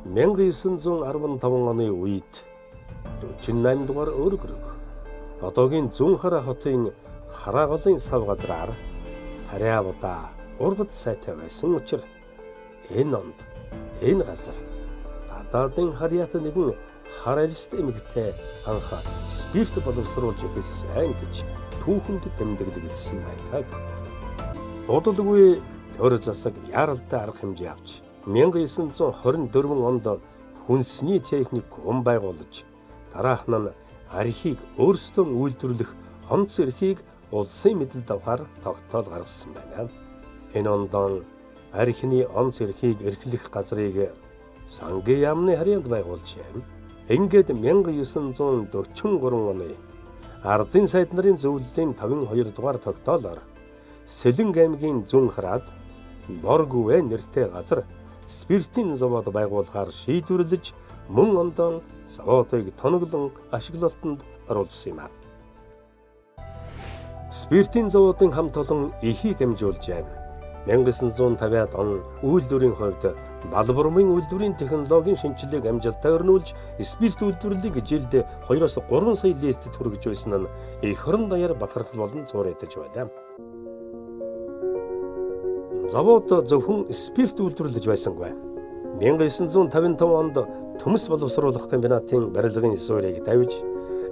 1915 оны үед 48 дугаар өргөрөг одоогийн Зүүнхараа хотын Харааголын сав газраар тариа будаа ургад сайтай байсан учир энэ онд энэ газар гадаадын харьяат нэгэн хар арьст эмэгтэй анх спирт боловсруулж эхэлсэн гэж түүхэнд тэмдэглэгдсэн байдаг. Удалгүй төр засаг яаралтай арга хэмжээ авч 1924 онд хүнсний техникум байгуулж дараах нь архийг өөрсдөө үйлдвэрлэх онц эрхийг улсын мэдэлд авахар тогтоол гаргасан байна. Энэ ондон архины онц эрхийг эрхлэх газрыг Сангийн яамны харьяанд байгуулжээ. Ингээд 1943 оны Ардын сайд нарын зөвлөлийн 52 дугаар тогтоолоор Сэлэнг аймгийн зүүн хараад Боргүвэ нэртэй газар спиртийн завод байгуулахаар шийдвэрлэж мөн ондон заводыг тоноглон ашиглалтанд оруулсан юм а. Спиртийн заводын хамт олон ихийг амжуулжээ. 1950-ад он үйлдвэрийн хувьд Балбурмын үйлдвэрийн технологийн шинжилгээг амжилттай өрнүүлж спирт үйлдвэрлэлийг жилд 2-3 сая литрт хүргэж байсан нь эх орон даяар бахархал болон зуурайдаж байлаа. Завод зөвхөн спирт үйлдвэрлэж байсангүй. 1955 онд төмс боловсруулах комбинатын барилгын суурийг тавьж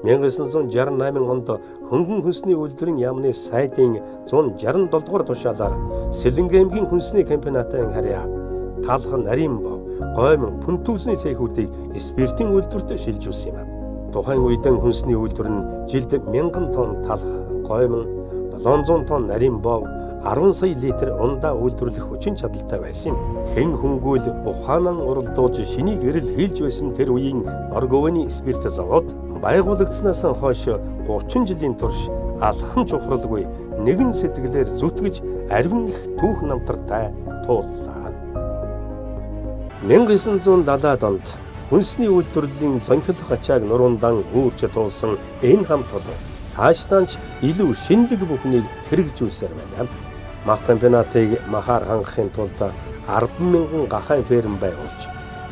1968 онд хөнгөн хүнсний үйлдвэрийн яамны сайдын 167 дугаар тушаалаар Сэлэнг аймгийн хүнсний комбинатын харьяа талх, нарийн бов, гоймон, пүнтүүсний цехүүдийг спиртийн үйлдвэрт шилжүүлсэн юм. Тухайн үед хүнсний үйлдвэр нь жилд 1000 тонн талх, гоймон, 700 тонн нарийн бов, 10 сая литр ундаа үйлдвэрлэх хүчин чадалтай байсан юм. Хэн хүнгүүл ухаанан уралдуулж шинийг эрэл хийлж байсан тэр үеийн Борговны спирт завод байгуулагдсанаас хойш 30 жилийн турш алхам чухралгүй нэгэн сэтгэлээр зүтгэж ариван их түүх намтартай тууллаа. 1970-ад онд хүнсний үйлдвэрлэлийн зонхилох ачааг нуруундаа үүрч туулсан энэ хамт олон цаашдаа ч илүү шинэлэг бүхнийг хэрэгжүүлсээр байна. Мах комбинатыг махаар хангахын тулд 10,000 гахайн ферм байгуулж,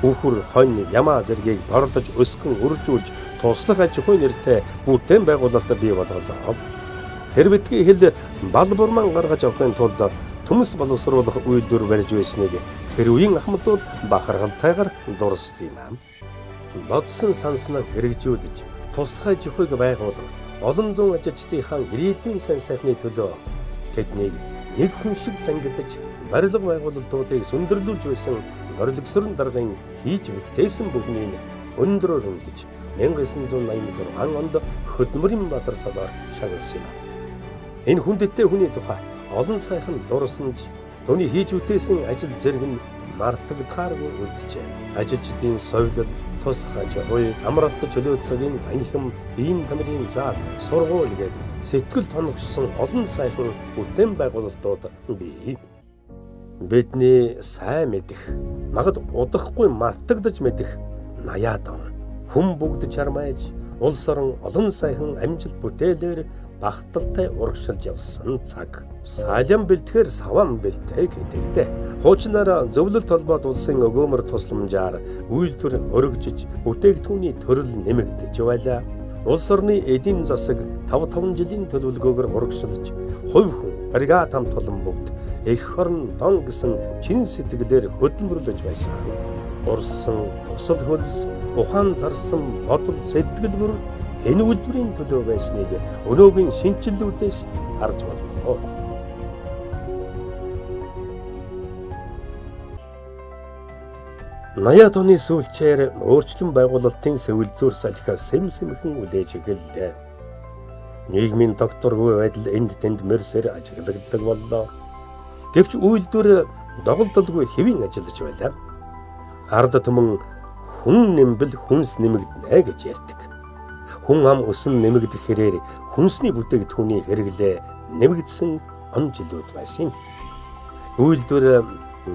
үхэр, хонь, ямаа зэргийг борлож, өсгөн үржүүлж туслах аж ахуй нэртэй бүтээн байгуулалт бий болголоо. Тэр битгий хэл бал бурман гаргаж авахын тулд төмс боловсруулах үйлдвэр барьж байсныг тэр үеийн ахмадууд бахархалтайгаар дурсдаг юм. Бодсон санснаа хэрэгжүүлж, туслах аж ахуйг байгуулан олон зуун ажилчдынхаа ирээдүйн сайн сайхны төлөө тэднийг нэг хүн шиг зангидаж барилга байгуулалтуудыг сүндэрлүүлж байсан норлогсорон даргын хийж бүтээсэн бүхнийг өндрөөр үнэлж 1986 онд Хөдөлмөрийн Баатар цолоор шагналсан юм. Энэ хүндэттэй хүний тухай олон сайхан дурсамж, түүний хийж бүтээсэн ажил зэрэг нь мартагдахааргүй үлджээ. Ажилчдын совилол, туслах аж ахуй, амралт чөлөө цагийн танхим, биеийн тамирын зал, сургууль гээд сэтгэл тоногчсон олон сайхан бүтээн байгуулалтууд бий. Бидний сайн мэдэх, магад удахгүй мартагдаж мэдэх 80-ад он хүн бүгд чармайж, улс орон олон сайхан амжилт бүтээлээр багталтай урагшилж явсан цаг. Салям бэлтгэхээр саван бэлтэй гэдэгтэй. Хуучнаар зөвлөлт холбоот улсын өгөөмөр тусламжаар үйлдвэр өргөжиж, бүтээгдэхүүний төрөл нэмэгдэж байлаа. Улс орны эдийн засаг 5 жилийн төлөвлөгөөгөөр урагшилж, хувь хүн, бригад хамт олон бүгд эх орон дон гэсэн чин сэтгэлээр хөдөлмөрлөж байсан. Урсан тусал хөлс, ухаан зарсан бодол сэтгэл бүр энэ үйлдвэрийн төлөө байсныг өнөөгийн шинэчлэлүүдээс харж болно. 80-ад оны сүүлчээр өөрчлөн байгуулалтын сэвэл зүйр салхиа сэм сэмхэн үлээж эхэллээ. Нийгмийн докторгүй байдал энд тэнд мөрсөр ажиглагддаг боллоо. Гэвч үйлдвэр доголдолгүй хэвийн ажиллаж байлаа. Ард түмэн хүн нэмбэл хүнс нэмэгдэнэ гэж ярьдаг. Хүн ам өсөн нэмэгдэх хэрээр хүнсний бүтээгдэхүүний хэрэглээ нэмэгдсэн он жилүүд байсан юм. Үйлдвэр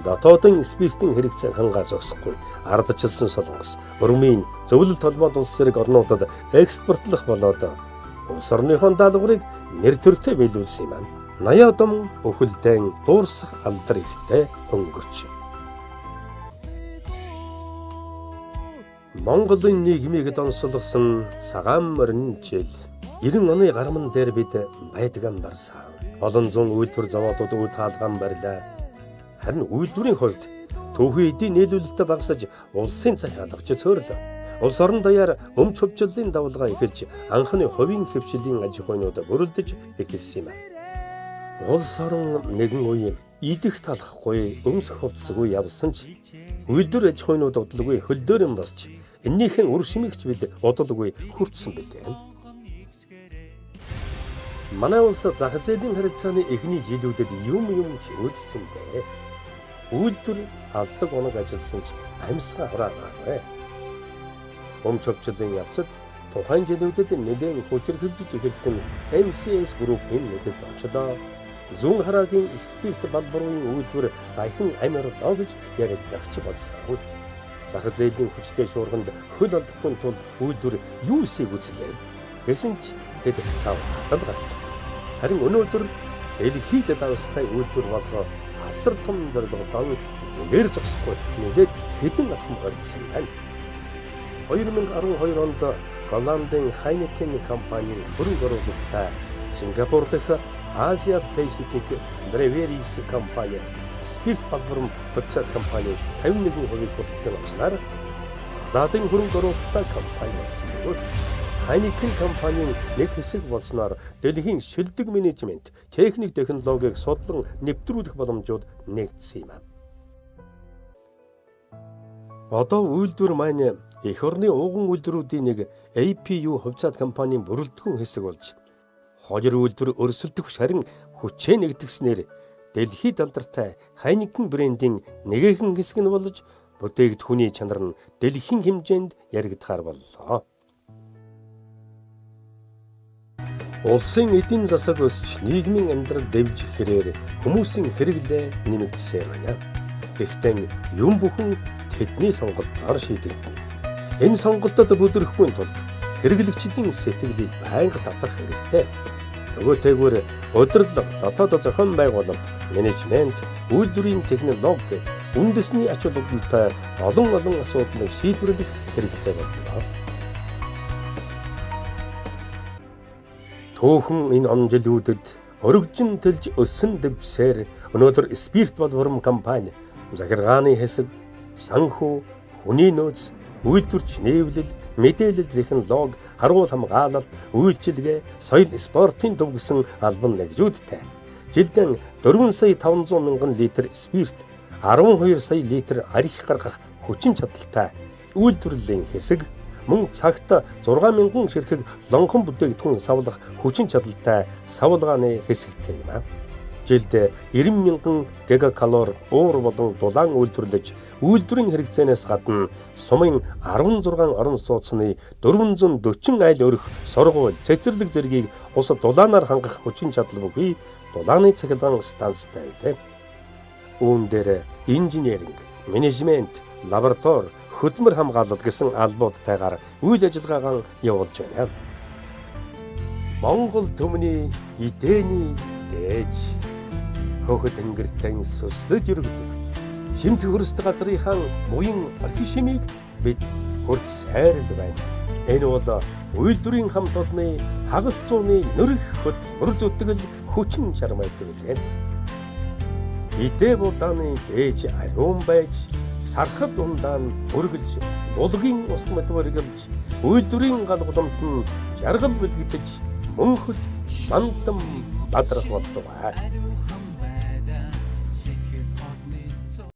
дотоодын спиртийн хэрэгцээг хангаа зогсохгүй ардчилсан Солонгос, Урмын, зөвлөлт холбоот улс зэрэг орнуудад экспортлох болоод улс орныхон даалгаврыг нэр төртэй биелүүлсэн юм. 80-ад он бүхэлдэн дуурсах алдар ихтэй өнгөрч. Монголын нийгмийг донсолгосон цагаан морин жил 90 оны гарман дээр бид байдгаан барсан. Олон зуун үйлдвэр заводууд үйл хаалгаан барьлаа. Харин үйлдвэрийн хувьд түүхий эдийн нийлүүлэлтээ багасж улсын цахи алгаж цөөрлөө. Улс орон даяар өмч хөвчлөлийн давлгаа эхэлж анхны хувийн хэвшлийн аж ахуйнууд бүрэлдэж эхэлсэн юм. Улс орон нэгэн үе идэх талахгүй өмсөх хувцсгүй явсан ч үйлдвэр аж ахуйнууд удалгүй хөлдөөрөн босч эннийхэн үр шимэгч бид удалгүй хүртсэн билээ. Манай улс зах зээлийн харилцааны эхний жилүүдэд юм юм ч үзсэн дээ. Үйлдвэр алдаг оног ажилласан ч амьсгаа хураагаагүй. Өмч хөвчлөлийн явцад тухайн жилүүдэд нэлээн хүчирхэгжиж эхэлсэн MCS группийн мэдэлд очлоо. Зүүн хараагийн спирт балбаруун үйлдвэр дахин амь орлоо гэж яригдах ч болсон. Зах зээлийн хүчтэй шуурганд хөл алдахгүй тулд үйлдвэр юу эсийг үзлээ. Гэсэн ч тэд хадал гарсан. Харин өнөөдөр дэлхийд давстай үйлдвэр болгоо асар том зорилготой нэр зогсохгүй нэлээд хэдэн алхам барьсан байна. 2012 онд Голландын Heineken компанийн хөрөнгө оруулалттай Сингапур дахь Asia Pacific Breweries компани спирт балбарм хувьцаат компани 51% худалдан авснаар гадаадын хөрөнгө оруулалттай компани болсон бөгөөд Heineken компанийн нэг хэсэг болсноор дэлхийн шилдэг менежмент, техник технологиг судлан нэвтрүүлэх боломжууд нэгдсэн юм. Одоо үйлдвэр маань эх орны ууган үйлдвэрүүдийн нэг APU хувьцаат компанийн бүрэлдэхүүн хэсэг болж хоёр үйлдвэр өрсөлдөх шарин хүчээ нэгтгэснээр дэлхийд алдартай Heineken брендийн нэгэхэн хэсэг нь болж бүтээгдэхүүний чанар нь дэлхийн хэмжээнд яригдахаар боллоо. Улсын эдийн засаг өсч нийгмийн амьдрал дэвжих хэрээр хүмүүсийн хэрэглээ нэмэгдсээр байна. Гэхдээ юм бүхэн тэдний сонголтоор шийдэгдэнэ. Энэ сонголтод бүдрэхгүй тулд хэрэглэгчдийн сэтгэлийг байнга татах хэрэгтэй. Нөгөөтэйгүр удирдлага, дотоод зохион байгуулалт, менежмент, үйлдвэрийн технологи гэх үндэсний ач холбогдолтой олон олон асуудлыг шийдвэрлэх хэрэгтэй болдог. Түүхэн энэ он жилүүдэд өргөжин тэлж өссөн дэвсээр өнөөдөр спирт балбарм компани захиргааны хэсэг, санхүү, хүний нөөц, үйлдвэрч нийвлэл, мэдээлэл технологи, харуул хамгаалалт, үйлчилгээ, соёл спортын төв гэсэн албан нэгжүүдтэй. Жилдээ 4 сая 500 мянган литр спирт, 12 сая литр арх гаргах хүчин чадалтай үйлдвэрлэлийн хэсэг, мөн цагт 6,000 ширхэг лонхон бүтээгдэхүүн савлах хүчин чадалтай савлгааны хэсэгтэй юм аа. Жилд 90,000 гигакалори уур болон дулаан үйлдвэрлэж үйлдвэрийн хэрэгцээнээс гадна сумын 16 орон сууцны 440 айл өрх сургууль, цэцэрлэг зэргийг ус дулаанаар хангах хүчин чадал бүхий дулааны цахилгаан станцтай билээ. Үүн дээр инженеринг, менежмент, лаборатори, хөдөлмөр хамгаалал гэсэн албуудтайгаар үйл ажиллагаагаа явуулж байна. Монгол түмний идэний дээж хөөхөд тэнгэртэн сүслэж өргөдөг. Шимт хөрст газрынхаа буян охин шимийг бид хүртсээр л байна. Энэ бол үйлдвэрийн хамт олонны хагас зууны нөрөх хөдөлмөр зүтгэл хүчин чармайдаг лээ. Идэ будааны дээж ариун байж сархад ундаан үргэлж булгийн ус мэт үргэлж үйлдвэрийн гал гуламт нь жаргал бэлэгдэж мөнхөд мандам бадрах болтугай.